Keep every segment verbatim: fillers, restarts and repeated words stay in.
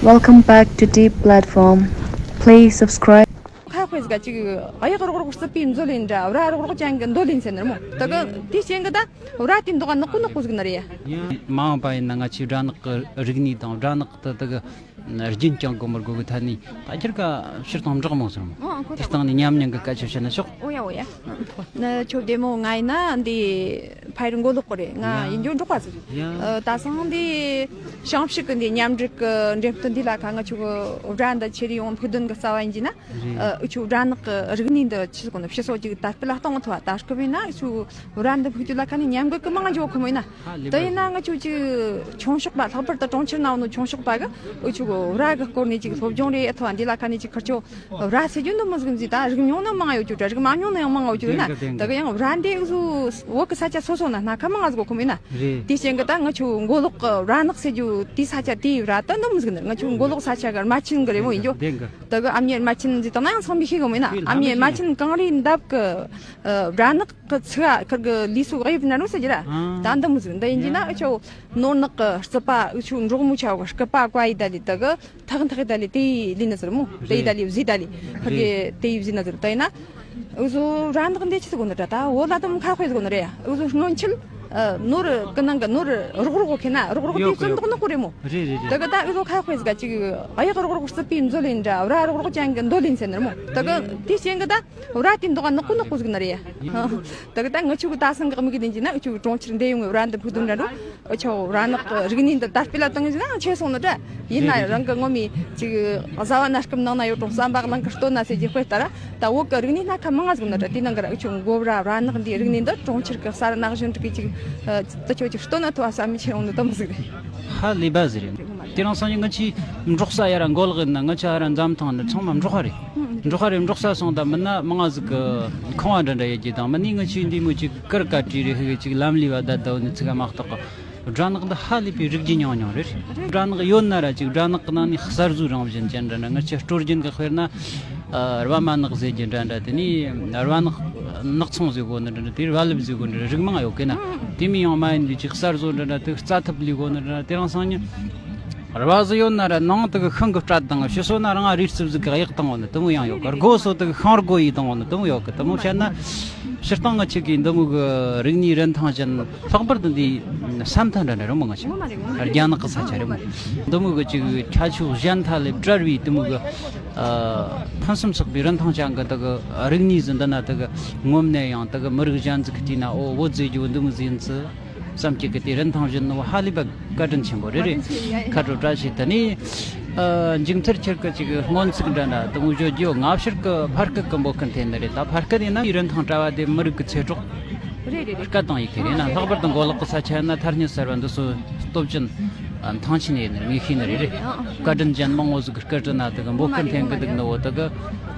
Welcome back to Deep Platform. Please subscribe. ཁ་དཔེ་ཟིག་ག་ཅིག་གཡག་རོག་རོག་རྩིད་པའི་མཛོད་ལེན་འདྲ། བྲ་རོག་རོག་ཅན་གི་འདོད་ལེན་ཟེར་ནི་རེད་མོ། ད་གི་དེའི་རྐྱེན་གི་ད་བྲ་དེ་འདོགས་ནག་པོ་ནག་པོ་ཟིག་ནི་རེད་ཡ། མ་འོངས་པ་ཡིན་ན་ང་ཆོས་སྦྲ་ནག་གི་རིག་གནས་དང་སྦྲ་ནག་ཏུ་དེ་གི་རྒྱུན་བསྐྱང་དགོས་མི་དགོས་གི་ཐད་ནས་ད་ཁྱེད་ཀ་སྤྱིར་བཏང་འབྲོག་མོ་ཟེར་མོ། ཨོ་ཁོ་དེ་སྟེང་ནས་ཉམས་མྱོང་གི་སྐད་ཆ་བཤད་ན་ཆོག་ཨོ་ཡ་ཨོ་ཡ། ན་ཁྱོད་བདེ་མོ། ང་ཡིན་ན་འདི་ཕ་ཡུལ་མགོ་ལོག་གི་རེད། ང་ཡིན་རྒྱུ་འབྲོག་པ་ཟིག་རེད། ཡ། ཨ། ད་སང་འདི་ཞང་ཕྱུག་གི་འདི་མཉམ་འབྲེལ་གི་འགྲེམས་སྟོན་འདི་ལ་ཁ་ང་ཆོ་གི་སྦྲ་འདི་ཁྱེར་ཡོང་ཕུག་འདུན་གི་རྩ་བ་ཡིན་གྱི་ན། རེད། ཨ། འུ་ཆོ་སྦྲ་ནག་གི་རིག་གནས་འདི་ཆི་ཟིག་གོ་ནི་ཕྱི་སོག་ཅིག་དར་སྤེལ་ལ་གཏོང་ཐུབ་བ། ད་སྐབས་ཡིན་ན་འུ་ཆོ་སྦྲ་འདི་ཕུག་དུ་ལ་ཁ་ནས་ཉམས་རྒུད་གི་མང་ང་འཇོག་གི་མོ་ཡིན་ན། ཧ་ལས་པ་དེ་ཡིན་ན་ང་ཆོ་ཅིག་ཆུང་ཤོག་པ་ལྷག་པར་དུ་གྲོང་ཁྱེར་ནང་ནོ་ཆུང་ཤོག་པ་གི་འུ་ཆོ་གི་སྦྲ་གི་སྐོར་ནས་ཅིག་སློབ་སྦྱོང་རེ་ཨེ་ཐུབ་བ། འདི་ལ་ཁ་ནས་ཅིག་ཁར་ཆོ་སྦྲ་ཟེར་རྒྱུ་འདི་མོ་ཟིག་མཛེས། ད་རིག་མྱོང་ནི་མང་ཡོད་རྒྱུ་འདྲ། རིག་མ་མྱོང་ནི་ཡང་མང་ང་ཡོད་རྒྱུ་ཡིན་ན། དེང་གི་དེང་གི་ད་གི་ཡང་སྦྲ་འདི་འུ་ཟོ་བོད་གི་ས་ཆ་སོ་སོ་ན་སྣ་ཁ་མང་ང་ཟིག་གོ་ཁོམ་ཡིན་ན། རེད། དེའི་རྐྱེན་གི་ད་ང་ཆོ་མགོ་ལོག་གི་སྦྲ་ནག་ཟེར་རྒྱུ་དེའི་ས་ཆ་དེའི་སྦྲ་ད་འདི་མོ་ཟིག་ནི། ང་ཆོ་མགོ་ལོག་ས་ཆ་གི་རྨ་ཆེན་གི་རེད་མོ་ཡིན་རྒྱུ། དེང་གི། ད་གི་ཨ་མྱེས་རྨ་ཆེན་ཟེར་དང་ན་ཡང་ཚང་མས་ཤེས་གི་མོ་ཡིན་ན། ཨ་མྱེས་རྨ་ཆེན་གངས་རིའི་འདབས་གི་ཨ་སྦྲ་ནག་གི་ཚིག་ཨ་ཁིར་གི་ལུས་སུ་གཡབ་ན་རུ་ཟེར་གྱི་ར། ཨ། ད་འདི་མོ་ཟིག་འདི་ཡིན་གྱི་ན། ཡ། འུ་ཆོ་ནོར་ནག་གི་རྩིད་པ། འུ་ཆོ་འབྲོག་མོ་ཆ་གི་སྐུད་པ་བཀའ་ཡི་ད་ལི་ད་གི་ཐག་འཐག་ཡི་ད་ལི་དེ་ཡི་ལི་ན་ཟེར་མོ། དེ་ཡི་ད་ལི་བཟི་ད་ལི་ཁིར་གི་དེ་ཡི་བཟི་ན་ཟེར། ད་ཡིན་ན་འུ་ཟོ་སྦྲ་ནག་འདི་ཆི་ཟིག་གོ་ནི་ར། ད་བོད་ལ་དུ་མོ་ཁ་དཔེ་ཟིག་གོ་ནི་རེད། འུ་ཟོ་སྔོན་ཆད་ཨ་ནོར་གི་ནང་གི་ནོར་རོག་རོག་གོ་ཁེ་ན་རོག་རོག་དེ་ཡོད་གི་ཚོན་ཡོད་མདོག་གི། ནག་པོ་རེད་མོ། རེད་རེད་རེད། ད་གི་ད་འུ་ཟོ་ཁ་དཔེ་ཟིག་ག་ཅིག་གཡག་རོག་རོག་རྩིད་པའི་མཛོད་ལེན་འདྲ། བྲ་རོག་རོག་ཅན་གི་འདོད་ལེན་ཟེར་ནི་རེད་མོ། ད་གི་དེའི་རྐྱེན་གི་ད་བྲ་དེ་འདོགས་ནག་པོ་ནག་པོ་ཟིག་ནི་རེད་ཡ། ད་གི་ད་ང་ཆོ་གི་ད་སང་གི་དམིགས་ཡུལ་ཡིན་གྱི་ན་འུ་ཆོ་གི་གྲོང་ཁྱེར་འདི་ཡོང་གི་བྲ་འདི་ཕུག་དུ་འདྲ་འགྲོ། འུ་ཆོ་སྦྲ་ནག་གི་རིག་གནས་འདི་དར་སྤེལ་ལ་བཏང་ཟིན་ན་ཆེ་སོང་ནི་འདྲ། ཡིན་ན་རེད་རེད། རང་གི་ངོ་མའི་ཅིག་བཟའ་བ་སྣ་སྐམ་ནང་ན་ཡོད་རུང་བསམ་པ་གླིང་གི་སྟོད་ན་ཟེར་གྱི་དཔེ་ལྟར། ད་བོད་གི་རིག་གནས་སྣ་ཁ་མང་ང་ཟིག་ནི་འདྲ། དེ་ནང་གི་ར་འུ་ཆོ་མགོ་བྲ་བྲ་ནག་འདིའི་རིག་གནས་འདི་གྲོང་ཁྱེར་གི་གསར་ནག་གཞོན་དྲུག་གི་ཅིག་ཨ་ད་ཆོ་ཅིག་སྟོད་ན་ཐུབ་བ་བསམ་མི་ཆེ་ཡོང་ནི་དེ་མོ་ཟིག་རེད། ཧ་ལས་པ་ཟིག་རེད། དེ་རིང་སང་ཉིན་ང་ཆོའི་འབྲོག་ས་ཡ་ར་མགོ་ལོག་ཡིན་ན། ང་ཆོ་ཧ་ར་འཛམ་ཐང་ནི་ཚང་མ་འབྲོག་པ་རེད། འབྲོག་པ་རེད། འབྲོག་ས་སོང་ད་མིན་ན་མང་ང་ཟིག་གི་ཁང་བ་འདྲ་འདྲ་ཡོད་ཀྱི་དང་། མིན་ནི་ང་ཆོའི་འདི་མོ་ཅིག་གུར་དཀར་དྲི་རེ་ཧི་གི་ཅིག་ལམ་ལུས་བ་ད་ད་འོ་ནི་ཚིག་ག་མ་གཏོགས་གི། སྦྲ་ནག་འདི་ཧ་ལས་པའི་རིག་རྒྱུ་ཉུང་ཉུང་རེད། སྦྲ་ནག་ཡོད་ན་ར་ཅིག་སྦྲ་ནག་གི་ནང་ནས་གསར་བཟོའི་རང་བཞིན་ཅན་འདྲ་འདྲ། ང་ཆོ་སྲོལ་རྒྱུན་གི་དཔེར་ན་ཨ་རྦ་མ་ནག་ཟེར་རྒྱུ་འདྲ་འདྲ། དེ་ནས་རྦ་ནག་ནག་ཚོང་ཟེར་གོ་ནི་འདྲ་འདྲ། དེ་རྦ་ལེབ་ཟེར་གོ་ནི་འདྲ་རིགས་མང་ཡོད་གི་ན། དེ་མིན་ཡང་མ་ཡིན་པའི་ཅིག་གསར་བཟོ་འདྲ་འདྲ་དེ་རྩྭ་ཐབས་ལས་གོ་ནི་འདྲ་འདྲ། དེ་རིང་སང་ཉིན་རྦ་བཟོ་ཡོད་ན་ར་ནང་དུ་གི་ཤིང་གི་སྐྲ་དང་། ཕྱི་སོ་ན་རང་རུས་རྩིབ་ཟིག་གི་གཡག་བཏང་བ་ནི་དེ་མོ་ཡང་ཡོད་གི། སྒོ་སོ་དུ་གི་ཤིང་སྒོ་ཡིས་བཏང་བ་ནི་དེ་མོ་ཡོད་གི། དེ་མོ་བཤད་ན་སྤྱིར་བཏང་ང་ཆོ་གི་འདི་མོ་གི་རིག་གནས་རིན་ཐང་ཅན། ལྷག་པར་དུ་འདི་ས་མཐའ་འདྲ་འདྲ་རེད་མོ། ང་ཆོ་རྒྱ་ནག་གི་ས་ཆ་རེད་མོ། འདི་མོ་གི་ཅིག་ཁྱད་ཆོས་གཞན་ཐ་ལས་བྲལ་བའི་འདི་མོ་གི་ཨ་ཕུན་སུམ་ཚོགས་པའི་རིན་ཐང་ཅན་གི་དེ་གི་རིག་གནས་ཟིག་འདི་ན་དེ་གི་ངོམ་ནས་ཡང་དེ་གི་མི་རིགས་གཞན་ཟིག་གི་དུས་ན་འོ་བོད་ཟེར་རྒྱུ་འདི་མོ་ཟིག་ཡིན་ཚུལ་བསམ་གྱི་གི། དེ་རིན་ཐང་བཞིན་ནོ་ཧ་ལས་པ་བཀའ་དྲིན་ཆེན་པོ་རེད། རེད། ཁ་དྲོ་བཀྲ་ཤིས། དེ་ནས་ཨ་མཇུག་མཐར་ཁྱེད་ཀྱི་ཅིག་སྔོན་ཚིག་འདྲ་འདྲ་དེ་མོ་བརྗོད་རྒྱུ་ཡོད། སྔ་ཕྱིར་གི་ཕ་སྐད་གི་འབོད་མཁན་ཐེན་ནི་རེད། ད་ཕ་སྐད་ཡིན་ན་ཡི་རིན་ཐང་བྲལ་བ་དེ་མི་རིགས་ཀྱི་ཚེ་སྲོག་རེད་རེད་རེད། སྐད་དང་ཡི་གེ་རེད་ན། ལྷག་པར་དུ་མགོ་ལོག་གི་ས་ཆ་ན་ཐ་སྙད་གསར་བ་འདི་ཚོ་སྟོབས་ཅན་ཨ་མཐོང་ཆེན་ཡིན་ནི་རེད། ངེས་ཤེས་ནི་རེད་རེད། བཀའ་དྲིན་ཅན་མང་བོ་ཟིག་གི་སྐད་དྲི་ན་དེ་གི་འབོད་མཁན་ཐེན་གི་འདུག་ནི་བོ། དེ་གི་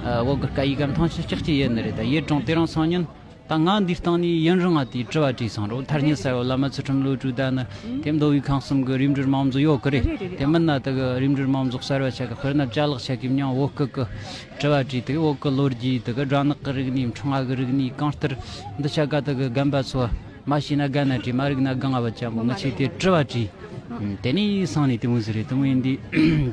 ཨ་བོད་གི་སྐད་ཡིག་གམ་མཐོང་ཆེན་ལྕགས་ཀྱི་ཡིན་ནི་རེད། ད་ཡི་གྲོང་དེ་རིང་སང་ཉིན། ད་ང་འདིའི་སྟེང་ནས་ཡུན་རིང་ང་དེའི་དྲི་བ་དྲིས་སོང་རོགས། ཐ་སྙད་གསར་བ་བླ་མ་ཚུལ་ཁྲིམས་བློ་གྲོས་ད་ནི་དེ་མདོ་དབུས་ཁམས་གསུམ་གི་རིམ་གྲོ་མང་ཚོགས་ཡོད་གི་རེད། རེད་རེད་རེད། དེ་མིན་ན་དེ་གི་རིམ་གྲོ་མང་ཚོགས་གསར་བ་ཆ་གི་དཔེར་ན་ཅ་ལག་ཆ་གི་མྱང་བོད་སྐད་གི་དྲི་བ་དྲིས། དེ་གི་བོད་གི་ལོ་རྒྱུས། དེ་གི་སྦྲ་ནག་གི་རིག་གནས། ཁྲང་ཨ་གི་རིག་གནས། གང་ལྟར་འདི་ཆ་ག་དེ་གི་རྒན་པ་ཚོ་མ་ཤེས་ན་རྒན་ན་དྲིས། མ་རིག་ན་སྒང་ང་བ་ཅམ་པོ་ང་ཆེ་དེ་དྲི་བ་དྲིས། དེ་ནས་སང་ནས་དེ་མོ་ཟིག་རེད། དེ་མོ་ཡིན་དུས་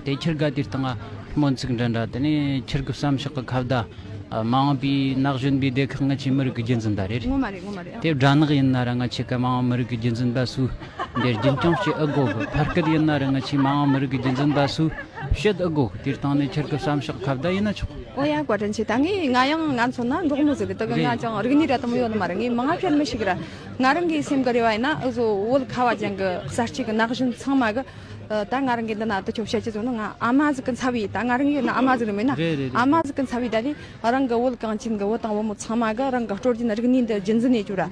དེ་ཁྱེད་ག་དེའི་སྟེང་ང་སྨོན་ཚིག་འདྲ་འདྲ། དེ་ནས་ཁྱེད་གི་བསམ་ཤག་གི་ཁ་བརྡ། ཨ་མ་འོངས་པའི་ན་གཞོན་པའི་སྡེ་ཁག་ང་ཆོའི་མི་རིགས་ཀྱི་རྒྱུན་འཛིན་པ་རེད། ངོ་མ་རེད། ངོ་མ་རེད། དེ་སྦྲ་ནག་ཡིན་ན་ར་ང་ཆོ་གི་མ་འོངས་མི་རིགས་ཀྱི་རྒྱུན་འཛིན་པ་སུ་འདིར་རྒྱུན་སྐྱོང་བྱེད་ཨེ་དགོ་གི། ཕ་སྐད་ཡིན་ན་ར་ང་ཆོའི་མ་འོངས་མི་རིགས་ཀྱི་རྒྱུན་འཛིན་པ་སུ་བྱེད་ཨེ་དགོ་གི། དེར་བཏང་ནས་ཁྱེད་ཀྱི་བསམ་ཤག་ཁ་བརྡ་ཡིན་ན་ཆོག་ཨོ་ཡ། བཀའ་དྲིན་ཆེ། ད་ངས་ང་ཡང་ང་མཚོན་ན་འབྲོག་མོ་ཟིག་རེད། ད་གི་ང་རེད། ཅང་རིག་གནས་ར་དུ་མོ་ཡོད་ནི་མ་རེད། ངས་མང་ང་བཤད་མི་ཤེས་གི་ར། ང་རང་གི་སེམས་གི་རེ་བ་ཡིན་ན་འུ་ཟོ་བོད་ཁ་བ་ཅན་གི་གསར་སྐྱེས་གི་ན་གཞོན་ཚང་མ་གི་ཨ་ད་ང་རང་གི་འདི་ན་ད་ཁྱོད་བཤད་ཀྱི་བཟོ་ན་ང་ཨ་མ་ཟིག་གི་ཚ་བའི། ད་ང་རང་གི་ཡོད་ན་ཨ་མ་ཟིག་རེད་མེད་ན། རེད་རེད་རེད། ཨ་མ་ཟིག་གི་ཚ་བའི་ད་ནི་རང་གི་བོད་གངས་ཅན་གི་བུ་དང་བུ་མོ་ཚང་མ་གི་རང་གི་སྲོལ་རྒྱུན་རིག་གནས་འདི་རྒྱུན་འཛིན་ཡེད་རྒྱུ་ར།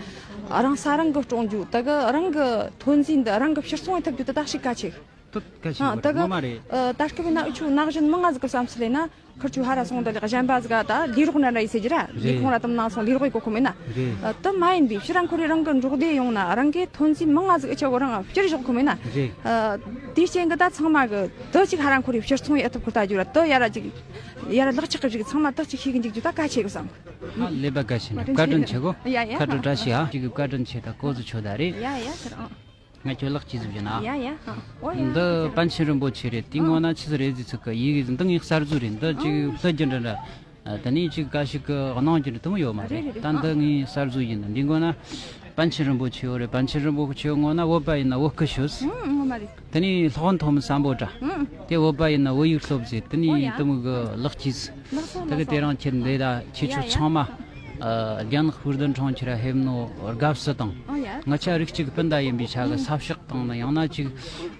རང་ས་རང་གི་སྲུང་རྒྱུ། ད་གི་རང་གི་ཐོན་རྫས་འདི་རང་གི་ཕྱིར་ཚོང་ཡེད་ཐུབ་རྒྱུ་དེ་ད་ཞིག་གལ་ཆེ་གི། དེ་གལ་ཆེ་ཨ་གི་ད་གི་ངོ་མ་རེད། ཨ་ད་སྐབས་ཡིན་ན་འུ་ཆོ་ན་གཞོན་མང་ང་ཟིག་གི་བསམ་ཚུལ་ཡིན་ན། ཁུར་ཆུ་ཧ་ར་སོང་དེ་ལས་གཞན་པ་ཟིག་ག་ད་ལས་རོགས་འདྲ་འདྲ་ཡེད་ཟེར་གྱི་ར། རེད། ལས་ཁུངས་ར་དམ་ནང་སོང་ལས་རོགས་ཡེད་གོ་ཁོ་མེད་ན། རེད། ཨ་དེ་མ་ཡིན་པའི་ཕྱིར་རང་ཁོ་རེ་རང་གི་འབྲོག་སྡེ་ཡོང་ན་རང་གི་ཐོན་རྫས་མང་ང་ཟིག་ཨེ་ཆ་གོ་རང་ཕྱིར་བཞག་ཁོ་མེད་ན། རེད། ཨ་དེའི་རྐྱེན་གི་ད་ཚང་མ་གི་དེ་ཅིག་ཧ་རང་ཁོ་རེ་ཕྱིར་ཚོང་ཡེད་ཐུབ་ཁོ་ད་རྒྱུ་ར། དེ་ཡ་ར་ཅིག་ཡ་ར་ལག་ཆགས་གི་རིགས་ཚང་མ་དེ་ཅིག་ཤེས་གི་འཇུག་རྒྱུ་ད་གལ་ཆེ་གི་བསམ་གི། ཧ་ལས་པ་གལ་ཆེ་ནི། བཀའ་དྲིན་ཆེ་གོ། ཡ་ཡ། ཁ་དྲོ་བཀྲ་ཤིས་ཧ། ཅིག་གི་བཀའ་དྲིན་ཆེ། ད་ཀོ་ཙི་ཆོ་ད་རེད། ཡ་ཡ་ཁྱེད་རང་། ང་ཁྱོད་ལག་གཅིག་ཟིག་བྱས་ན། ཡ་ཡ། ཨ། འོ་ཡ། འདི་པཎ་ཆེན་རིན་པོ་ཆེ་རེད། དེའི་ངོ་ན་ཆི་ཟིག་རེད་ཟིག་ཚིག་གི་ཡི་གེ་འདི་ངའི་གསར་བཟོ་རེད། འདི་ཅིག་ཨ། ལྷོད་རྒྱུ་འདྲ་འདྲ། ཨ། དེ་ནས་ཅིག་ག་ཞིག་གི་གནང་རྒྱུ་འདྲ་དུ་མོ་ཡོད་མ་རེད། རེད་རེད། ད་འདི་ངའི་གསར་བཟོ་ཡིན། འདི་ངོ་ན་པཎ་ཆེན་རིན་པོ་ཆེ་ཡོད་རེད། པཎ་ཆེན་རིན་པོ་ཆེའི་ངོ་ན་བོད་པ་ཡིན་ན་བོད་སྐད་ཤོད། ཨ། ངོ་མ་རེད། དེ་ནས་སློབ་དཔོན་ཐོན་མི་སམ་བྷོ་ཊ། ཨ། དེ་བོད་པ་ཡིན་ན་བོད་ཡིག་སློབ་ཟེར། དེ་ཨོ་ཡ། ནས་དུ་མོ་གི་ལག་གཅིག་ཟིག། ལགས་སོ། དེ་གི་ལགས་སོ། དེ་རིང་ཁྱེད་འདི་ད་ཁྱེད་ཆོ་ཡ་ཡ། ཚང་མ། ཨ། རྒྱ་ནག་ཧུར་བརྡུན་ཁྲོང་ཁྱེར་ཧེབ་ནོ་དགའ་བསུ་དང་། ཨོ་ཡ། ང་ཆ་རིགས་གཅིག་སྤུན་ཟླ་ཡིན་པའི་ཆ་གི་ཨ། ས་བཤགས་དང་ནི་ཡང་ན་ཅིག།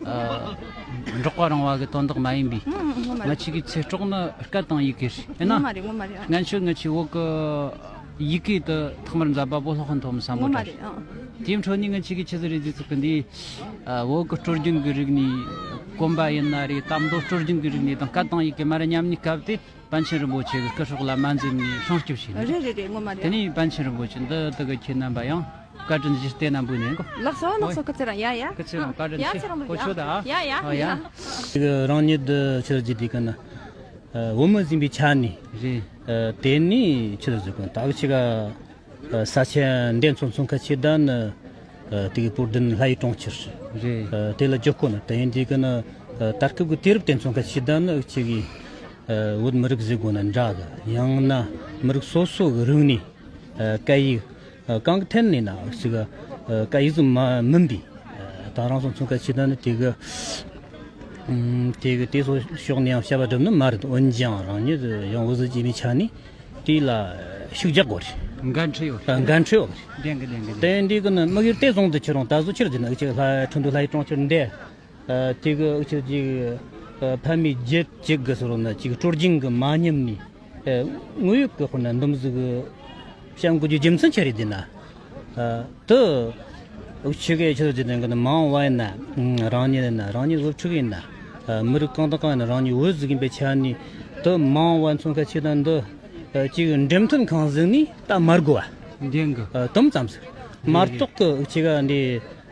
ཨ། འབྲོག་པ་རང་བ་གི་དོན་དག་མ་ཡིན་པའི། ཨ། ཨ། ངོ་མ་རེད། ང་ཆོ་གི་ཚེ་སྲོག་ནི་སྐད་དང་ཡི་གེ་རེད། ཡིན་ན། ངོ་མ་རེད། ངོ་མ་རེད། ཨ། ང་ཆོ་ང་ཆོ་བོད་གི་ཡི་གེ་དེ་ཐོག་མར་མཛད་པ་པོ་སློབ་དཔོན་ཐོན་མི་སམ་བྷོ་ཊ་རེད། ངོ་མ་རེད། ཨ། དེའི་འཕྲོ་ནས་ང་ཆོ་གི་ཆི་ཟིག་རེད་ཟེར་ཚིག་གི་འདི། ཨ། བོད་གི་སྲོལ་རྒྱུན་གི་རིག་གནས། གོམ་པ་ཡིན་ན་རེད། གཏམ་མདོ་སྲོལ་རྒྱུན་གི་རིག་གནས་དང་སྐད་དང་ཡི་གེ་མར་མཉམ་གནས་སྐབས་དེ། པཎ་ཆེན་རིན་པོ་ཆེ་གི་སྐུ་སྲོག་ལ་མ་འཛེམ་ནས་སྲུང་སྐྱོབ་བྱས་ནས། རེད་རེད་རེད། ངོ་མ་དེ་རེད། ནས་པཎ་ཆེན་རིན་པོ་ཆེ་འདི་དག་གི་ཁྱེད་རྣམ་པ་ཡང་བཀའ་དྲིན་གཞི་རྟེན་ན་འབུལ་ནས་གོ། ལགས་སོ་ལགས་སོ། ཨོ་ཡ། སྐུ་ཚེ་རིང་། ཡ་ཡ། སྐུ་ཚེ་རིང་། བཀའ་དྲིན་ཡ་ཆེ། ཆེ་རིང་ལ། གོ་ཡ་ཆོད་ད། ཡ་ཡ། ཨོ་ཡ། ཡ། དེ་གི་རང་ཉིད་འདི་ཆི་ཟིག་དེ་གི་ན། ཨ། བོད་མི་ཟིན་པའི་ཆ་ནས། རེད། ཨ། དེ་ནས་ཆི་ཟིག་གི་ད་གི་ཆི་ག་ས་ཆ་འདི་ཚོ་མཚོན་ཁ་ཆེ་ད་ནི། ཨ། དེ་གི་བོད་བདུན་ལྷ་ཡི་གྲོང་ཁྱེར་རེད། ཨ། དེ་ལ་བརྗོད་གོ་ནི། དེ་ཡིན་དུས་ཀྱི་ནི། ཨ། ད་སྐབས་ཀྱི་དུས་རབས་དེ་མཚོན་ཁ་ཆེ་ད་ནི་ཅིག་གི། ཨ། བོད་མི་རིགས་ཟེར་དགོས་ན་འདྲ་གི། ཡང་ན་མི་རིགས་སོ་སོ་གི་རིག་གནས། ཨ། སྐད་ཡིག། ཨ། གང་གི་ཐད་ནས་ན་ཅིག་གི། ཨ། སྐད་ཡིག་ཟིག་མ་མིན་པའི། ཨ། ད་རང་ཚོ་མཚོན་ཁ་ཆེ་ད་ནི་དེ་གི། ཨུམ། དེ་གི་དེ་ཚོ་ཕྱོགས་ནས་ཡང་བཤད་པ་སྒྲུབ་ནི་མ་རེད། འོན་ཀྱང་རང་ཉིད་ཡང་བོད་ཟིག་ཅིག་ཡིན་པའི་ཆ་ནས། དེ་ལ་ཤུགས་རྒྱག་དགོས་རེད། འགན་འཁྲི་ཡོད། ཨ། འགན་འཁྲི་ཡོད་རེད། བདེན་གི་བདེན་གི། དེ་འདི་གི་ནི་དམིགས་ཡུལ་དེ་བཟུང་དུ་ཁྱེད་རང་ད་གཟོད་ཆི་རེད་ཟེར་ན། འུ་ཅག་ལྷ་ཁྲིན་ཏུ་ལྷ་ཡི་གྲོང་ཁྱེར་འདི། ཨ། དེ་གི་འུ་ཅག་ཅིག། ཨ། ཕ་མེས་རྒྱུད་གཅིག་གི་ཟེར་རོ་ན་ཅིག་སྲོལ་རྒྱུན་གི་མ་ཉམས་ནས། ཨ། དངོས་ཡོད་གི་དཔེར་ན་འདུམ་ཟིག་གི་བྱ་དགོས་རྒྱུ་རྒྱུ་མཚན་ཆི་རེད་ཟེར་ན། ཨ། དེ་འུ་ཅག་གི་ཆི་རེད་ཟེར་ན་གི་ནི་མ་འོངས་པ་ཡིན་ན། ཨ། རང་ཉིད་ཡིན་ན། རང་ཉིད་བུ་ཕྲུག་ཡིན་ན། ཨ། མི་རིགས་གང་དང་གང་ཡིན་ན། རང་ཉིད་བོད་ཟིག་ཡིན་པའི་ཆ་ནས་དེ་མ་འོངས་པ་མཚོན་ཁ་ཆེ་ད་འདི། ཨ། ཅིག་འགྲེམས་སྟོན་ཁང་ཟིག་ནས་ད་མར་དགོས་པ། བདེན་གི། ཨ། དུམ་ཙམ་ཟིག། མ་གཏོགས་གི་འུ་ཅག་ག་འདི་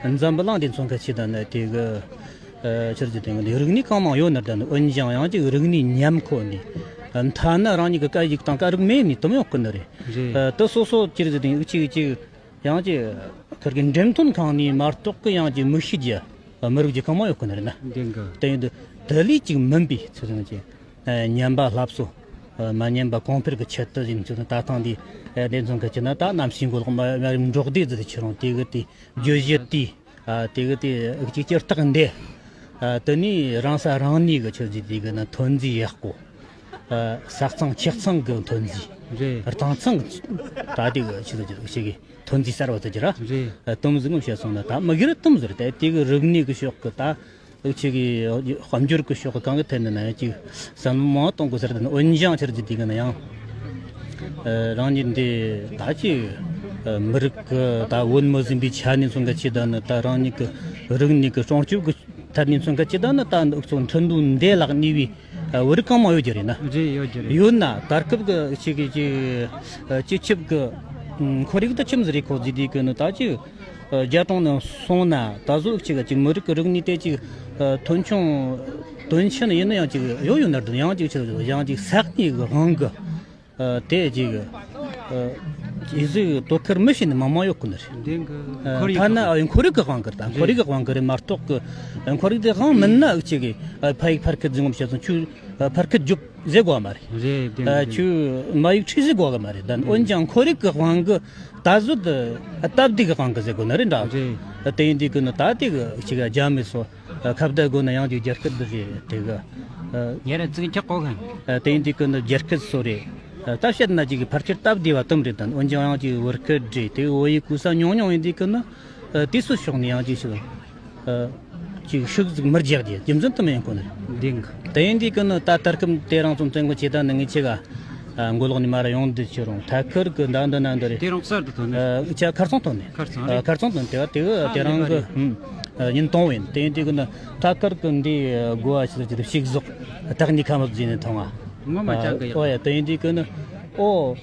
འཛམ་བུ་གླིང་འདི་མཚོན་ཁ་ཆེ་ད་ནི་དེ་གི། ཨ། ཆི་རེད་ཟེར་ན་གི་རིག་གནས་གང་མང་ཡོད་ནི་རེད་ད་ནི། འོན་ཀྱང་ཡང་ཅིག་རིག་གནས་ཉམས་ཁོ་ནི། ཨ། མཐའ་ན་རང་ཉིད་གི་སྐད་ཡིག་དང་སྐད་རིགས་མེད་ནི་དུམ་ཡོད་གི་ནི་རེད། རེད། ཨ། དེ་སོ་སོ་ཆི་རེད་ཟེར་ན་གི་ཅིག་ཅིག་ཡང་ཅིག་ཁིར་གི་འགྲེམས་སྟོན་ཁང་ནས་མ་གཏོགས་གི་ཡང་ཅིག་མི་ཤེས་རྒྱུ། ཨ། མི་རིགས་ཀྱི་གང་མང་ཡོད་གི་ནི་རེད་ན། བདེན་གི། དེ་ཡིན་དུས་དེ་ལས་ཅིག་མིན་པའི་ཆི་ཟེར་ན་ཅིག། ཨ། ཉམས་པ་སླར་གསོ། ཨ། མ་ཉམས་པ་གོང་འཕེལ་གྱི་ཆེད་དུ་ཡིན་ཚུལ་ད་ཐེངས་འདི། ཨ། འདི་མཚོན་གི་ཆེ་ན་ད་གནམ་སའི་མགོ་ལོག་མ་མ་འབྲོག་སྡེ་ཟེར་ཁྱེད་རང་དེ་གི་དེ་བརྗོད་གཞི་དེ། ཨ། དེ་གི་དེ་ཅིག་ཅིག་སྟག་འདི། ཨ། དེ་ནས་རང་ས་རང་ནས་གི་ཆི་ཟིག་དེ་གི་ན་ཐོན་རྫས་ཡག་པོ། ཨ། ས་གཙང་ཆུ་གཙང་གི་ཐོན་རྫས། རེད། རྟིང་གཙང་གི་ད་དེ་གི་ཆི་ཟིག་ཅིག་གི་ཐོན་རྫས་གསར་བ་ཟེར་གྱི་ར། རེད། ཨ། དུམ་ཟིག་ངོ་བཤད་སོང་ན་ད་དམིགས་ཡུལ་དུམ་ཟིག་རེད་དེ། དེ་གི་རིག་གནས་གི་ཕྱོགས་གི་ད། འུ་ཅག་གི་དཔལ་འབྱོར་གི་ཕྱོགས་གི་གང་གི་ཐད་ནས་ན་ཡང་ཅིག་བསམ་བློ་མང་གཏོང་དགོས་ཟེར་དེ་ནི། འོན་ཀྱང་ཆི་རེད་ཟེར་དེ་གི་ན་ཡང་། ཨ། རང་ཉིད་འདི་ད་ཅིག། ཨ། མི་རིགས་གི་ད་བོད་མི་ཟིན་པའི་ཆ་ནས་མཚོན་གི་ཆེ་ད་ནི། ད་རང་ཉིད་གི་རིག་གནས་གི་སྲུང་སྐྱོབ་གི་ཐད་ནས་མཚོན་གི་ཆེ་ད་ནི། ད་འུ་ཚོ་ཁྲིན་ཏུ་འདི་ལག་གཉིས་པའི། ཨ། བོད་རིགས་གང་མང་ཡོད་རྒྱུ་རེད་ན། རེད། ཡོད་རྒྱུ་རེད། ཡོད་ན་ད་སྐབས་གི་ཅིག་གི་ཅིག། ཨ། སྤྱི་ཁྱབ་གི། ཨ། ཁོར་ཡུག་ད་ཁྱིམ་ཟིག་རེད་ཁོ་ཟིག་དེ་གི་ནི་ད་ཅིག། ཨ། རྒྱ་གྲོང་ནས་སོང་ན་ད་གཟོད་ཅིག་ཅིག་མི་རིགས་ཀྱི་རིག་གནས་དེ་ཅིག། ཨ། དོན་ཆུང་དོན་ཆེན་ཡིན་ན་ཡང་ཅིག་ཡོད་ཡོད་ན་འདྲ། ཡང་ཅིག་ཆི་ཡང་ཅིག་ས་གནས་ཀྱི་དབང་གི། ཨ། དེ་ཅིག། ཨ། ཡི་ཟིག་དོ་ཁུར་མི་བྱེད་ནི་མང་མང་ཡོད་ཀི་ནི་རེད། འདི་གི། ཨ། ཁོར་ཡུག་ཐ་ན། གི། ཨ། ཁོར་ཡུག་གི་དབང་གི་ད། རེད། ཁོར་ཡུག་གི་དབང་གི་རེད་མ་གཏོགས་གི། ཨ། ཁོར་ཡུག་དེ་དབང་མིན་ན་ཨུ་ཅིག་གི། ཨ། ཕ་ཡུལ་ཕར་ཁུར་ཟིག་ངོམ་བྱས་སོང་ཆུ། ཨ། ཕར་ཁུར་རྒྱུག་ཟེར་དགོས་མ་རེད། རེད། བདེན། ཨ། གི། རེད། ཆུ་མ་ཡུག་ཁྲིད་ཟེར་དགོས་གི་མ་རེད། ད་འོན་ཀྱང་ཁོར་ཡུག་གི་དབང་གི་ད་གཟོད། ཨ། སྟབས་བདེ་གི་དབང་གི་ཟེར་དགོས་ནི་རེད་འདྲ། རེད། ཨ། དེ་ཡིན་དུས་གི་ནི་ད་དེ་གི་ཅིག་རྒྱ་མི་སོ། ཨ། ཁ་བརྡ་དགོས་ན་ཡང་ཅིག་རྒྱ་སྐད་འདི་རེད་དེ་གི། ཨ། ཉེ་ར་ཙིག་ཁྱག་གོ་གི། ཨ། དེ་ཡིན་དུས་གི་ནི་རྒྱ་སྐད་སོ་རེད། ཨ། ད་བཤད་ན་ཅིག་གི་ཕལ་ཆེར་སྟབས་བདེ་བ་དུམ་རེད། ད་འོན་ཀྱང་ཡང་ཅིག་བོད་སྐད་རེད་དེ་བོད་ཡིག་གོ་ས་ཉུང་ཉུང་ཡིན་དུས་གི་ནི། ཨ། དུས་སུ་ཕྱོགས་ནས་ཡང་ཅིག་ཞིག། ཨ། ཅིག་ཤུགས་ཟིག་མི་རྒྱག་རྒྱུ་རྒྱུ་མཚན་དུ་མ་ཡིན་ཁོ་ནི། འདིང་། དེ་ཡིན་དུས་ཀྱི་ནི་ད་ལྟར་སྐབས་དེ་རང་ཚོ་བཙན་གོ་བྱེད་ད་ནི་ངེད་ཆེ་ག། ཨ། མགོ་ལོག་ནས་མར་ཡོང་འདི་ཆེ་རུང་ཐད་ཁུར་གི་འདང་འདི་ན་འདི་རེད། དེ་རང་གསར་དུ་ཐོན་ནི། ཨ། ཆ་ཁར་སང་ཐོན་ནི། ཁར་སང་ཨ། རེད། ཁར་སང་ཐོན་དེ་བ་དེ་གི་ཨ། དེ་རང་གི། ལེ་བ་རེད། ཨ། ཉིན་དང་བོ་ཡིན། དེ་ཡིན་དུས་ཀྱི་ནི་ཐད་ཁུར་གི་འདི་གོ་བ་ཞིག་ཅིག་ཞིག་བཟོ། ཐག་ཉེ་ཁ་མ་བཟོས་ནས་ཐོང་ང་། ངོ་མ་ཨ། ཅག་གི་ཡ། ཨོ་ཡ། དེ་ཡིན་དུས་ཀྱི་ནི། ཨོ།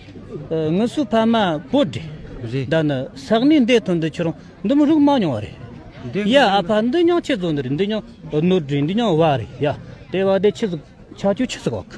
ཨ། ངི་སུ་ཕ་མ་བོད་རེད། རེད། ད་ནི་ས་གནས་འདི་ཐོན་འདི་ཁྱེད་རང་འདི་མོ་རིག་མ་མྱོང་བ་རེད། འདི་ཡ། ཨ་ཕ་འདི་མྱང་ཆེ་ཚོ་འདི་རེད། འདི་མྱང་ནོར་རེད། འདི་མྱང་བ་རེད་ཡ། དེ་བ་དེ་ཆི་ཟིག་ཆ་ཆུ་ཆི་ཟིག་བག་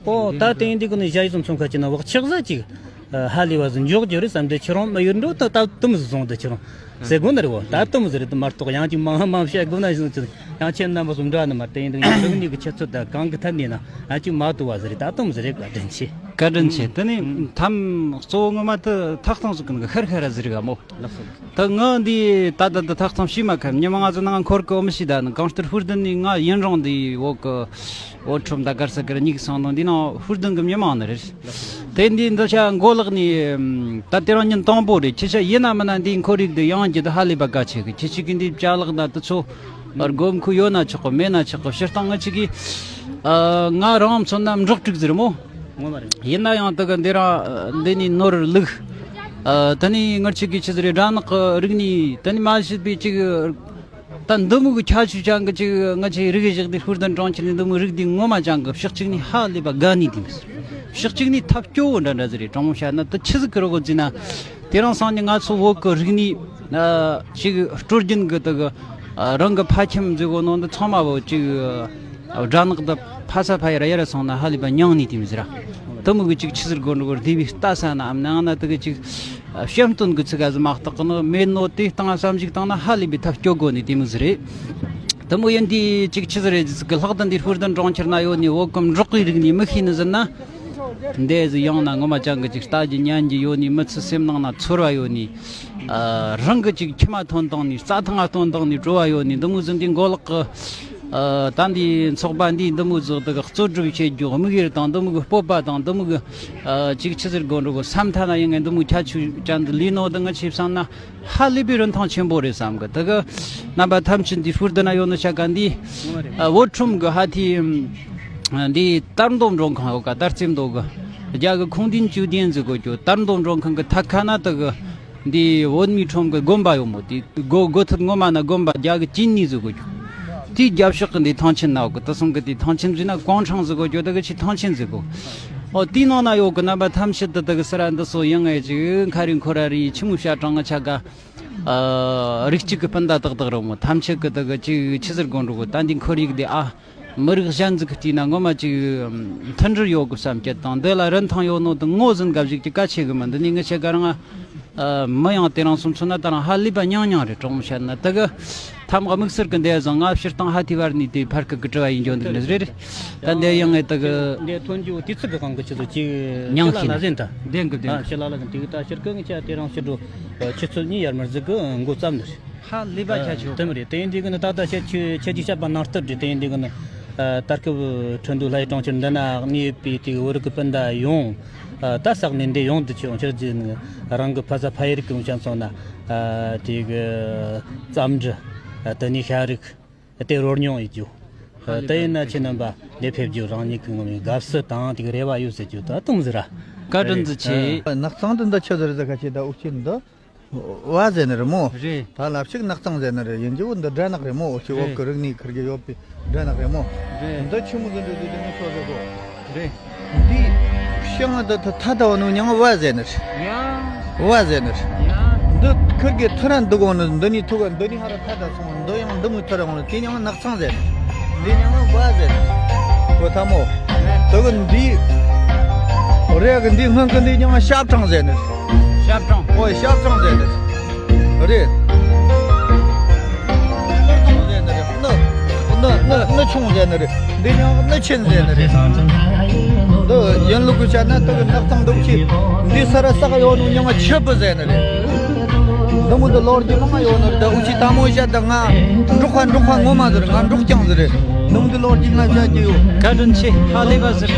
ཨོ། ད་དེང་འདི་གི་ནི་ཞ་ཡི་ཚོ་མཚོན་ཁ་ཅི་ན་བག་ཆགས་ཟ་ཅིག་ ཧ་ལས་པ་ཟིག་འཇོག་རྒྱུ་རེད་བསམ་དུས་ཁྱེད་རང་མི་ཡུལ་འགྲོ་ད་ད་དུམ་ཟིག་བཟུང་དུ་ཁྱེད་རང་ཟེར་དགོས་ནི་རེད་བ། ད་དུམ་ཟིག་རེད་དུ་མ་གཏོགས་ཡང་ཅིག་མང་མང་བཤད་དགོས་ན་ཟིག་ཅིག་ཡང་ཁྱེད་རྣམ་པ་ཚོ་འདྲ་ནི་མ་དེ་ཡིན་དུས་ཡང་རིག་གནས་ཀྱི་ཆུ་ཚད་ད་གང་གི་ཐད་ནས་ན་ཡང་ཅིག་མ་དུ་བ་ཟིག་རེད། ད་དུམ་ཟིག་རེད། བཀའ་དྲིན་ཆེ། བཀའ་དྲིན་ཆེ། དེ་ནས་ཐམ་གཙོ་བོ་ངོ་མ་དུ་ཐག་ཐང་ཟིག་གི་ནི་ཤར་ཤར་ར་ཟིག་རེད་ག་མོ། ད་ང་འདི་ད་ད་ད་ཐག་ཐང་ཤི་མ་ཁ་ཉི་མ་ང་ཚོ་ནང་འཁོར་གི་ཨོ་མི་ཤི་ད་ནི་གང་ལྟར་ཧུར་ལྡན་ནི་ང་ཡིན་རུང་འདི་འོག་གི་འོ་ཁྲོམ་ད་གར་ས་གར་ཉིག་སང་ནང་འདི་ནང་ཧུར་ལྡན་གི་མི་མང་ནི་རེད། དེ་འདི་འདི་ཤ་མགོ་ལག་ནི་ད་དེ་རང་ཉིན་དང་པོ་རེད། ཁྱི་ཤ་ཡིན་ན་མིན་ན་འདི་འཁོར་རིགས་འདི་ཡང་གི་ད་ཧ་ལས་པ་ག་ཆེ་གི་ཁྱི་ཤི་གི་འདི་ཅ་ལག་ད་དུ་ཚོ་སྒོམ་ཁུ་ཡོད་ན་ཆོག་གི་མེད་ན་ཆོག་གི་ཕྱིར་བཏང་ང་ཆི་གི་ང་རང་མཚོན་ན་འབྲོག་ཕྲུག་ཟེར་མོ། ངོ་མ་རེད། ཡིན་ན་ཡང་དེ་ག་འདི་རང་འདི་ནི་ནོར་ལུག་ཨ་ད་ནི་ངར་ཆིག་གི་ཆི་ཟེར་རེ་སྦྲ་ནག་གི་རིག་ནི་ད་ནི་མ་ཤེས་པའི་ཅིག་ད་འདི་མོ་གི་ཁྱད་ཆོས་ཅན་གི་ཅིག་ང་ཆེ་རིག་བཞག་དེ་ཧུར་ལྡན་གྲོང་ཁྱེར་ནི་འདི་མོ་རིག་དེ་ངོ་མ་ཅན་གི་ཕྱག་ཅིག་ནི་ཧ་ལས་པ་དགའ་ནི་དེ་མི་ཟེར། ཕྱག་ཅིག་ནི་ཐབས་སྐྱོ་བོ་འདྲ་འདྲ་ཟེར་རེ་གྲོང་བཤད་ན་ད་ཆི་ཟིག་གི་རོ་གོ་ཟིན་ན། དེ་རིང་སང་ཉིན་ང་ཚོ་བོད་གི་རིག་གནས་ཅིག་སྲོལ་རྒྱུན་གི་དེ་གི་རང་གི་ཕ་ཁྱིམ་མཛོད་སྒོ་ནང་དུ་ཚང་མ་བོ་ཅིག་སྦྲ་ནག་དང་ཕ་ས་ཕ་ཡར་ཡར་སོང་ན་ཧ་ལས་པ་མྱང་ནི་དེ་མི་ཟེར། དེ་མོ་གི་ཅིག་ཆི་ཟེར་དགོས་འགྲོ་གི་དེ་བི་ལྟ་ས་ན་ཨམ་ནང་ན་དེ་གི་ཅིག་བཤམས་སྟོན་གི་ཚིག་ག་ཟི་མ་གཏོགས་གི་ནི་མེད་ནོ། དེ་སྟེང་བསམ་གཞིག་བཏང་ན་ཧ་ལས་པའི་ཐབས་སྐྱོ་དགོས་ནི་དེ་མོ་ཟིག་རེད། དེ་མོ་ཡིན་དུས་ཅིག་ཆི་ཟིག་རེད་ཟིག་གི་ལྷག་ཏུ་འདི་ཧུར་ལྡན་གྲོང་ཁྱེར་ན་ཡོད་ནི་བོད་ཀྱི་འབྲོག་གི་རིག་གནས་མི་ཤེས་ནི་ཟིན་ན། འདས་ཟིག་ཡང་ན་ངོ་མ་ཅང་གི་ཅིག་ལྟ་རྒྱུ་ཉན་རྒྱུ་ཡོད་ནི་མི་ཚེ་སེམས་ནང་ན་ཚོར་བ་ཡོད་ནི། ཨ་རང་གི་ཅིག་ཁྱིམ་མ་ཐོན་བཏང་ནི་རྩྭ་ཐང་ང་ཐོན་བཏང་ནི་བྲོ་བ་ཡོད་ནི་འདི་མོ་ཟིན་དུས་མགོ་ལག་གི་ཨ་ད་འདི་ཚོགས་པ་འདིས་འདི་མོ་ཟིག་དེ་གི་གཙོ་སྒྲུབ་བྱེད་རྒྱུ་དམིགས་ཡུལ་དང་འདི་མོ་གི་སྤོབས་པ་དང་འདི་མོ་གི་ཨ་ཅིག་ཆི་ཟེར་དགོས་འགྲོ་གི་བསམ་ཐ་ན་ཡིན་ངེས་འདི་མོ་ཁྱད་ཆོས་ཅན་དུ་ལུས་ནོ་དེ་ང་ཆེ་བསམ་ན། ཧ་ལས་པའི་རིན་ཐང་ཆེན་པོ་རེད་བསམ་གི། དེ་གི་རྣམ་པ་ཐམས་ཅད་འདི་ཧུར་ལྡན་ན་ཡོད་ནི་ཤ་ག་འདི་ཨ་བོད་ཁྲོམ་གི་ཧ་ཐི་འདི་དར་མདོ་འགྲོ་མཁན་ཡོད་ག་དར་རྩེ་མདོ་གི་རྒྱ་གི་ཁུངས་ལྡན་ཅུ་ལྡན་ཟེར་གོ་རྒྱུ་དར་མདོ་འགྲོ་མཁན་གི་ཐད་ཁ་ན་དེ་གི་འདི་བོད་མིའི་ཁྲོམ་གི་དགོན་པ་ཡོད་མོ། དེ་སྒོ་སྒོ་ཐད་ངོ་མ་ན་དགོན་པ་རྒྱ་གི་ཅི་ནི་ཟེར་གོ་རྒྱུ་དེའི་རྒྱབ་ཕྱོགས་གི་འདི་ཐང་ཆེན་ན་ཡོད་གི། དེ་སོང་གི་དེ་ཐང་ཆེན་ཟེར་ན་ཀོང་ཁྲང་ཟེར་གོ་རྒྱུ་དེ་གི་ཆི་ཐང་ཆེན་ཟེར་གོ། ཨོ་དེའི་ནང་ན་ཡོད་གི་རྣམ་པ་ཐམས་ཅད་དེ་དེ་གི་སི་ར་འདི་སོ་ཡང་ངེས་ཅིག་ཁ་རི་འཁོར་ར་རི་ཆི་མོ་ཤ་གྲང་ང་ཆ་ག་ཨ་རིགས་གཅིག་གི་སྤུན་ཟླ་ཏག་ཏག་རེད་མོ། ཐམས་ཅད་ཀྱི་དེ་གི་ཅིག་ཆི་ཟེར་དགོས་འགྲོ་གི། ད་འདི་ཁོར་ཡུག་འདི་ཨ་མི་རིགས་གཞན་ཟིག་གི་བལྟས་ན་ངོ་མ་ཅིག་མཐུན་སྒྲིལ་ཡོད་གི་བསམ་སྐྱེད་དང་འདི་ལ་རིན་ཐང་ཡོད་ནོ་དང་ངོ་ཟིན་ག་ཞིག་ཅིག་ག་ཆེ་གི་མི་འདི་ནི་ངི་ཆེ་ག་རང་ཨ་མི་ཡང་དེ་རང་སོང་ཚོ་ན་ད་རང་ཧ་ལས་པ་ཉང་ཉང་རེད། གྲོང་མོ་བཤད་ན་དེ་གི་ཐམ་ག་དམིགས་བསལ་གི་འདི་བཟང་ང་སྤྱིར་བཏང་ཧ་ཐི་བར་ནི་དེ་ཕར་ཁུ་གི་དྲི་བ་ཡིན་འཇོན་འདུག་ནི་རེད། ད་འདི་ཡང་ངས་དེ་གི་འདི་ཐོན་རྒྱུ་དུས་ཚིགས་གི་གང་གི་ཆེད་དུ་ཅིག་ཉང་ཁྱི་ལ་ཟིན་ད་ལྡན་གི་ལྡན་གི་ཤི་ལ་ལ་ཟིན་དེ་གི་ད་ཕྱིར་གི་ངི་ཆ་དེ་རང་ཕྱི་དྲོ་ཆུ་ཚོད་གཉིས་ཡར་མར་ཟིག་གི་འགོ་བརྩམས་ནི་རེད། ཧ་ལས་པ་ཁྱད་ཆོས། དེ་མི་རེད། དེ་ཡིན་དུས་གི་ནི་ད་ལྟ་ཁྱེད་ཁྱེད་ཁྱེད་ཀྱིས་བཤད་པ་ནང་ལྟར་རེད། དེ་ཡིན་དུས་གི་ནི་ད་སྐབས་ཁྲིན་ཏུའུ་ལྷ་ཡི་གྲོང་ཁྱེར་འདི་ན་གནས་ཡོད་པའི་དེ་བོད་རིགས་ཀྱི་སྤུན་ཟླ་ཡོངས་ད་ས་གནས་འདི་ཡོངས་དུ་ཁྱོད་ཁྱེད་ཀྱིས་ནི་རང་གི་ཕ་ས་ཕ་ཡུལ་གྱི་འོང་ཆ་སོང་ན་དེ་གི་རྩམ་འབྲུ་དེ་ནས་ཤ་རིགས་དེ་རོལ་མྱོང་ཡོད་རྒྱུ། དེ་ཡིན་ན་ཁྱེད་རྣམ་པ་འདིར་ཕེབས་རྒྱུ་རང་ཉིད་ཀྱི་ངོ་མའི་དགའ་བསུ་དང་དེ་གི་རེ་བ་ཡོད་ཟེར་རྒྱུ་ད་དུང་ཟེར་ར། བཀའ་དྲིན་ཆེ། ནགས་ཚང་དུ་འདི་ཆི་ཟེར་ཟེར་ཁ་ཆེ་ད་འུ་ཅག་འདི། བ་ཟེར་ནི་རེད་མོ། རེད། ད་ལབ་ཞིག་ནགས་ཚང་ཟེར་ནི་རེད། ཡིན་གྱི་འོ་འདི་སྦྲ་ནག་རེད་མོ། འོ་ཅི་འོག་གི་རིག་གནས་ཁུར་གི་ཡོད་པའི་སྦྲ་ནག་རེད་མོ། རེད། འདི་ཆི་མོ་ཟིག་འདྲ་ཟིག་འདི་ནི་ཤོ་ཟེར་གོ། རེད། འདི་ཤང་འདི་ཐ་ཐ་ད་བ་ནུ་མྱང་བ་ཟེར་ནི་རེད། ཡ། བ་ཟེར་ནི་རེད། ཡ། འདི་ཁུར་གི་ཐུ་ར་འདུག་འོ་ནི་འདི་ནི་ཐུ་ག་འདི་ནི་ཧ་ར་ཐ་ད་སོང་འདི་ཡང་འདི་མོ་ཐུ་ར་འོ་ནི་དེ་མྱང་ནགས་ཚང་ཟེར་ནི། འདི་མྱང་བ་ཟེར་ནི། གོ་ཐ་མོ། དུ་གི་འདི། རེ་གི་འདི་སྔོན་གི་འདི་ཀྱང་ཞབས་ཁྲང་ཟེར་ནི། ཞབས་ཁྲང་། ཨོ་ཞབས་ཁྲང་ཟེར་ནི། རེད། ནུ་ཆུང་ཟེར་ནི་རེད། འདི་ཀྱང་ནུ་ཆེན་ཟེར་ནི་རེད། འདི་ཡིན་ལུགས་ཀྱི་བཤད་ན་དུ་གི་ནགས་ཚང་འདུག་ཅི། འདི་ས་ར་ས་ག་ཡོད་ནུ་ཡང་ཆི་པི་ཟེར་ནི་རེད། འདི་མོ་འདི་ལོ་རྒྱུས་མང་ཡོད་ནི་རེད། ད་འུ་ཅི་ད་མོ་བཤད་ད་ང་འབྲོག་པ་འབྲོག་པ་ངོ་མ་ཟེར། ང་འབྲོག་རྐྱང་ཟེར་རེད། ནང་དུ་ལོག་ཅིག་ང་བཞག་རྒྱུ་ཡོད། བཀའ་དྲིན་ཆེ། ཧ་ལས་པ་ཟེར།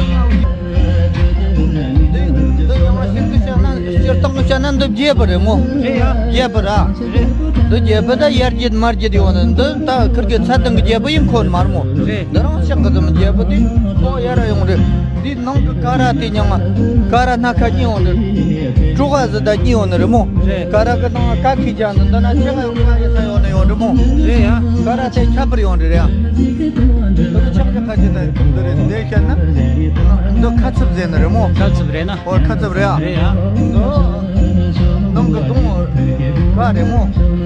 འདི་འདི་ཡང་ཞིབ་ཏུ་བཤད་ན་སྤྱིར་བཏང་དུ་བཤད་ན་འདི་རྒྱས་པ་རེད་མོ། རེད་ཡ། རྒྱས་པ་ར། རེད། འདི་རྒྱས་པ་ད་ཡར་རྒྱས་མར་རྒྱས་ཡོང་ནི་འདི་ད་ཁིར་གི་ཚད་ལྡན་གྱི་རྒྱས་པ་ཡིན་ཁོ་མར་མོ། རེད། འདི་རང་ཤག་གི་དུམ་རྒྱས་པ་དེ་ལོ་ཡར་ཡོང་རེད། འདི་ནང་གི་ཀ་ར་དེ་ཉང་ཀ་ར་སྣ་ཁ་གཉིས་ཡོང་རེད། གྲོགས་ཟི་ད་གཉིས་ཡོང་ནི་རེད་མོ། རེད། ཀ་ར་གི་ནང་ཀ་ཁི་ཅང་ནི་འདི་ན་ཆེ་ག་ཡོང་ཀ་ཡི་ས་ཡོང་ནི་ཡོང་རེད་མོ། རེད་ཡ། ཀ་ར་དེ་ཁྱད་པར་ཡོང་རེད་རེད་ཡ། འདི་ཆག་ཆག་ཁ་ཅི་ད་འདི་རེད་འདི་བཤད་ན། འདི་ཁ་ཚིབ་ཟེར་ནི་རེད་མོ། ཁ་ཚིབ་རེད་ན། ཨོ་ཁ་ཚིབ་རེད་ཡ། རེད་ཡ། འདི་ནང་གི་དུང་ཀ་རེད་མོ།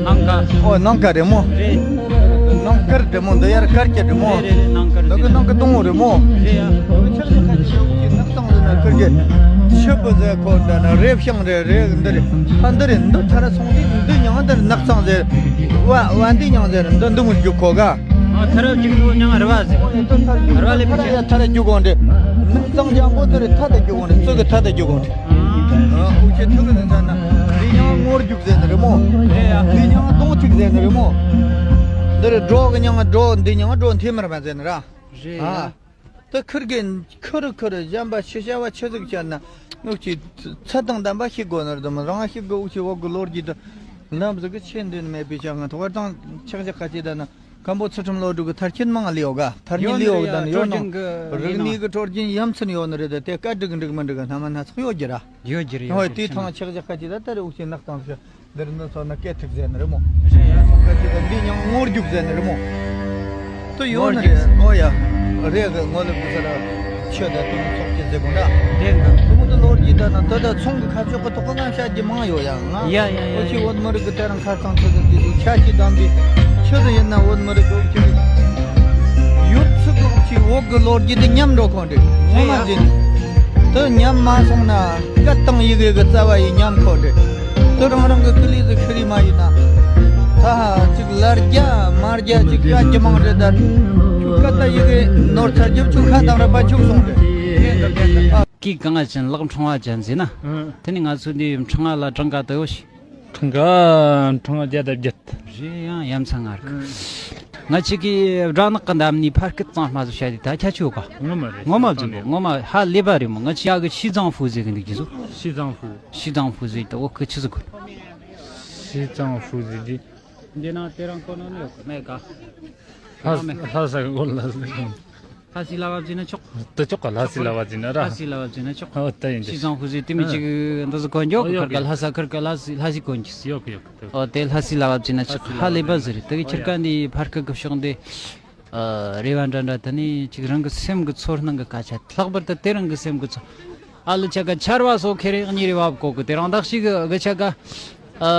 ནང་ཀ། ཨོ་ནང་ཀ་རེད་མོ། རེད། ནང་དཀར་འདྲ་མོ། འདི་ཡར་དཀར་གྱི་འདྲ་མོ། རེད་རེད། ནང་དཀར་འདི་གི་ནང་གི་སྡོང་བོ་རེད་མོ། རེད་ཡ། ཆར་གི་ཁ་ཅིག་ནགས་གཙང་ཟེར་ན་དཀར་གི། ཆུ་བུ་ཟེར་ཁོ་འདྲ་ན་རེབ་ཤང་རེད། རེད་འདི་རེད། ཨ་འདི་རེད། འདི་ཐར་སོང་དུས་འདི་མྱང་འདི་རེད། ནགས་གཙང་ཟེར། བ་བ་འདི་མྱང་ཟེར། འདི་འདི་མོ་རྒྱུག་ཁོ་ག་ཨ་ཐར་རྒྱུག་འདི་མྱང་རེད་བ་ཟེར། འདི་ཐར་རྒྱུག་རེད་བ་ལས་ཐར་ཡ་ཐར་རྒྱུག་གོ་འདྲ། ནགས་གཙང་ལྗང་གུ་འདི་རེད། ཐར་དུ་རྒྱུག་གོ་འདྲ། ཙོག་གི་ཐར་དུ་རྒྱུག་གོ་འདྲ། ཨ་འུ་ཆོ་ཐུག་གི་ཟེར་ན་འདི་མྱང་སྔོ་རྒྱུག་ཟེར་ནི་རེད་མོ། རེད་ཡ། འདི་མྱང་སྡོང་ཐིག་ཟེར་ནི་རེད་མོ། འདི་རེད། སྒྲོ་གི་མྱང་སྒྲོ། འདི་མྱང་སྒྲོ་འཐེན་མར་མ་ཟེར་ནི་ར། རེད་ཡ། ཨ། ད་ཁིར་གི་ཁིར་ཁིར་གཞན་པ་ཤི་བྱ་བ་ཆི་ཟིག་བྱས་ན་འུ་ཅི་ཚད་དང་ལྡན་པ་ཤི་དགོས་ནི་རེད་དམ། རང་ཤི་གི་འུ་ཅི་འོག་གི་ལོ་རྒྱུས་དུ་ནམ་ཟིག་གི་ཆེ་འདོན་མེད་པའི་ཆ་ང་ཐོག་དང་ཆག་ཆག་ཁ་ཅིག་ད་ན་མཁན་པོ་ཚུལ་ཁྲིམས་བློ་གྲོས་གི་མཐར་ཕྱིན་མང་ལི་ཡོད་ག་མཐར་ཕྱིན་ལི་ཡོད་གི་ད་ན་ཡོད་ནོ། རིག་གནས་གི་སྲོལ་རྒྱུན་ཡ་མཚན་ཡོད་ནི་རེད། ད་དེ་བཀའ་འགྲིག་འགྲིག་མི་འགྲིག་གི་སྣ་མ་སྣ་ཚོགས་ཡོད་རྒྱུ་ར། ཡོད་རྒྱུ་རེད། ཡོད་ཧོ་རྒྱུ་དེའི་རེད། ཐང་ཆག་ཆག་ཁ་ཅིག་ད་ད་རེ་འུ་ཅི་ནགས་དང་ཟེར། འདིར་འདི་ཚོ་ནི་སྐད་ཐིག་ཟེར་ནི་རེད་མོ། རེད་ཡ། སོང་སྐད་ཐིག་ད་འདི་མྱང་སྔོ་རྒྱུག་ཟེར་ནི་རེད་མོ། དུ་ཡོད་ནི་རེད། ཨོ་ཡ། རེད་གི་ངོ་ལ་བུ་ས་ར་ཆོས་ད་དུང་ཚོགས་ཀྱི་ཟེར་དགོས་འདྲ། རེད་གི་དུ་མོ་དུ་ལོ་རྒྱུས་ད་ན་ད་ད་ཚོང་གི་ཁ་ཕྱོགས་གི་ཐོག་གི་ང་བཤད་རྒྱུ་མང་ཡོད་ཡ། ང་ཡ་ཡ་ཡ་འུ་ཆི་ཡ། བོད་མི་རིགས་གི་དེ་རིང་ཁ་སང་ཆོས་ཟེར་གྱི་འདུག་ཆ་ཞིག་དམ་པའི་ཆོས་ཟེར་ཡིན་ན་བོད་མི་རིགས་གི་འུ་ཆི་ཡོད་ཚུལ་གི་འུ་ཆི་བོད་གི་ལོ་རྒྱུས་དེ་ཉམས་འགྲོ་གང་རེད། ངོ་མ་རེད་ཡ། ཟིན་དུ་ཉམས་མ་སོང་ན་སྐད་དང་ཡི་གེ་གི་རྩ་བ་ཡི་ཉམས་ཁོ་རེད། དུ་རང་རང་གི་ཀི་ལི་ཟིག་ཤི་རི་མ་ཡིན་ན། ད་ཧ་ཅིག་ལར་རྒྱ་མར་རྒྱ་ཅིག་བཀའ་ཅི་མང་རེད་ད། ཆུ་ཀ་ད་ཡི་གེ་ནོར་ཚར་རྒྱབ་ཆུ་ཁ་དང་ར་པ་ཆུ་སོང་རེད། སྐད་གང་ང་ཅན་ལག་འཕྲེང་བ་ཅན་ཟིན་ན། དེ་ནི་ང་ཚོ་འདི་འཕྲེང་བ་ལ་གྲངས་ཀ་དུ་ཡོད་ཤི། འཕྲེང་ཀ་འཕྲེང་བ་བརྒྱ་དང་བརྒྱད། རེད་ཡང་ཡ་མཚན་ང་རིག་ང་ཅིག་གིས་སྦྲ་ནག་གི་འདབས་ནས་ཕར་སྐད་གཙང་མ་བཟོ་བྱ་དེ་ད་ཁྱད་ཆོས་ག་ངོ་མ་རེད། ངོ་མ་བཟོ་འདུག་ངོ་མ་ཧ་ལས་པ་རེད་མོ། ང་ཅི་ཡག་གི་ཤི་ཙང་ཧྥུ་ཟེར་གི་འདུག་ཅི་བཟོ། ཤི་ཙང་ཧྥུ། ཤི་ཙང་ཧྥུ་ཟེར་ད་འོ་ཁི་ཆི་ཟིག་གོ་ཤི་ཙང་ཧྥུ་ཟེར་དེ། འདི་ན་དེ་རང་གོ་ནོ་ནི་ཡོད་གི་མེད་ག་ལྷ་ས་གི་གོ་ལ། ལྷ་སའི་ལ་བབ་ཟིན་ན་ཆོག་དུ་ཆོག་ག་ལྷ་སའི་ལ་བབ་ཟིན་ན་ར། ལྷ་སའི་ལ་བབ་ཟིན་ན་ཆོག་ཨོ་ད་ཡིན་ཤི་ཙང་ཧྥུ་ཟེར་དེ་མི་ཅིག་འདི་ཟིག་གོ་འཇོག་ཨོ་ཡོད་ཁར་ག་ལྷ་ས་ཁར་ག་ལྷ་སའི་ལྷ་སའི་གོན་གྱིས། ཡོད་གི་ཡོད་གི། ཨོ་དེ་ལྷ་སའི་ལ་བབ་ཟིན་ན་ཆོག་ཧ་ལས་པ་ཟེར་རེད། དེ་གི་ཁྱེར་ཀ་འདི་ཕར་སྐད་གི་ཕྱོགས་འདི། ཨ་རེ་བ་འདྲ་འདྲ་དེ་ནི་ཅིག་རང་གི་སེམས་གི་ཚོར་སྣང་གི་སྐད་ཆ། ལྷག་པར་དུ་དེ་རང་གི་སེམས་གི་ཚོར། ཨ་ལི་ཆ་ག་ཆར་བ་སོགས་ཁེ་རེ་གཉིས་རེ་བབ་གོ་གི་དེ་རང་བདག་ཞིག་གི་གི་ཆ་ག་ཨ་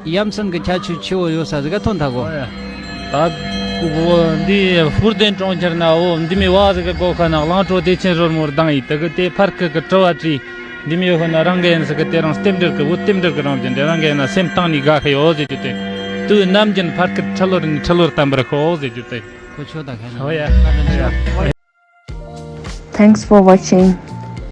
ཡ་མཚན་གི་ཁྱད་ཆོས་ཆེ་བོ་ཡོད་ས་ཟིག་ག་ཐོན་ཐལ་གོ་ཨོ་ཡ། ད་འདི་ཧུར་ལྡན་གྲོང་ཁྱེར་ན་འོ་འདི་མི་བ་ཟིག་གི་སྒོ་ཁ་ན་གླང་བྲོ་བདེ་ཆེན་རོལ་མོར་ལྡང་ཡི་དེ་གི་དེ་ཕར་ཁུ་གི་དྲི་བ་དྲིས། འདི་མི་ཡོད་ན་རང་གི་ཡིན་ཟིག་གི་དེ་རང་རྟེན་འབྲེལ་གི་བུ་རྟེན་འབྲེལ་གི་རང་བཞིན་དེ་རང་གི་ཡིན་ན་སེམས་གཏིང་ནས་དགའ་ཁི་ཡོད་ཟེར་རྒྱུ་དེ། དུས་ནམ་རྒྱུན་ཕར་ཁུ་ཁྲི་ལོར་ནས་ཁྲི་ལོར་བརྟན་པར་ཤོག་ཟེར་རྒྱུ་དེ། ཁོ་ཆོ་ད་ཁ་ན་ཨོ་ཡ། ཁ་ན་ཆོ། Thanks for watching.